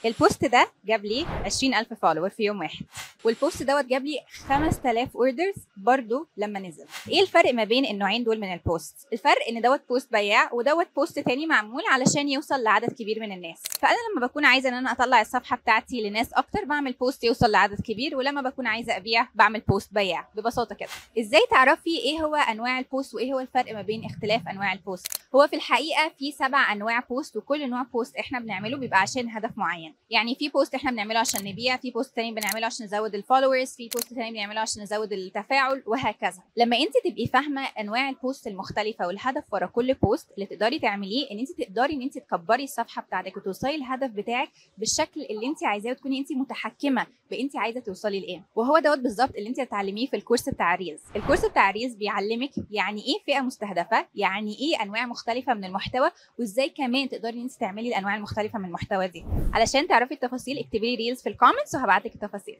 ال post ده جاب لي 20000 follower في يوم واحد، وال post دوت جاب لي 5000 orders برضو لما نزل. ايه الفرق ما بين النوعين دول من ال post؟ الفرق ان دوت post بياع ودوت post تاني معمول علشان يوصل لعدد كبير من الناس. فانا لما بكون عايزه ان انا اطلع الصفحة بتاعتي لناس اكتر بعمل post يوصل لعدد كبير، ولما بكون عايزه ابيع بعمل post بياع ببساطة كده. ازاي تعرفي ايه هو انواع ال post وايه هو الفرق ما بين اختلاف انواع ال post؟ هو في الحقيقة في 7 انواع post، وكل نوع post احنا بنعمله بيبقى عشان هدف معين. يعني في post احنا بنعمله عشان نبيع، في post تاني بنعمله عشان نزود ال followers، في post تاني بنعمله عشان نزود التفاعل، وهكذا. لما انت تبقي فاهمه انواع ال post المختلفة والهدف ورا كل post، اللي تقدري تعمليه ان انت تقدري ان انت تكبري الصفحة بتاعتك وتوصلي الهدف بتاعك بالشكل اللي انت عايزاه، وتكوني انت متحكمه بانت عايزه توصلي لايه. وهو دوت بالظبط اللي انت هتتعلميه في ال course بتاع ال reels. ال course بتاع ال reels بيعلمك يعني ايه فئة مستهدفه، يعني ايه انواع مختلفة من المحتوى، وازاي كمان تقدري ان انت تعملي الانواع المختلفة من المحتوى دي. علشان تعرفي التفاصيل اكتبي لي reels في ال comments وهبعت لك التفاصيل.